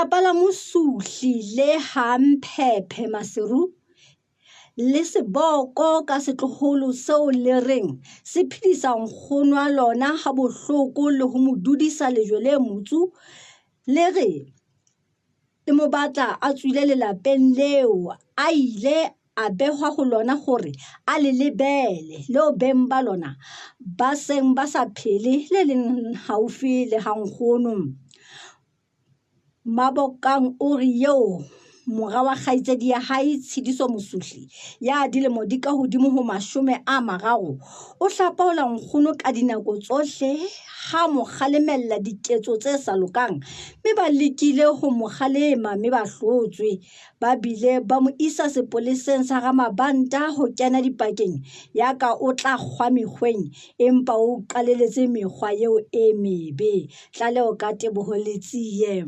Lelapa la Mosuhli le ha Mphephe Maseru le seboko ka setloholo seo le reng se phedisa nkgono wa lona ha bohloko le ho mo dudisa lejwe le motsu, le re le mo batla a tswile lelapeng leo a ile a behwa ho lona hore a le lebele, leo beng ba lona ba seng ba sa phele le leng haufi le ha nkgono. Mabokang o re eo mora wa kgaitsedi ya hae Tshidiso Mosuhli ya dilemo di ka hodimo ho 30 o hlapaola nkgono ka dinako tsohle ha mo kgalemella diketso tse sa lokang mme ba lekile ho mo kgalema mme ba hlotswe. Ba bile ba mo isa sepoleseng sa Ramabanta ho kena dipakeng ya ka o tla kgwa mekgweng empa o qaleletse mekgwa eo e mebe. Tlaleho ka Teboho Letsie.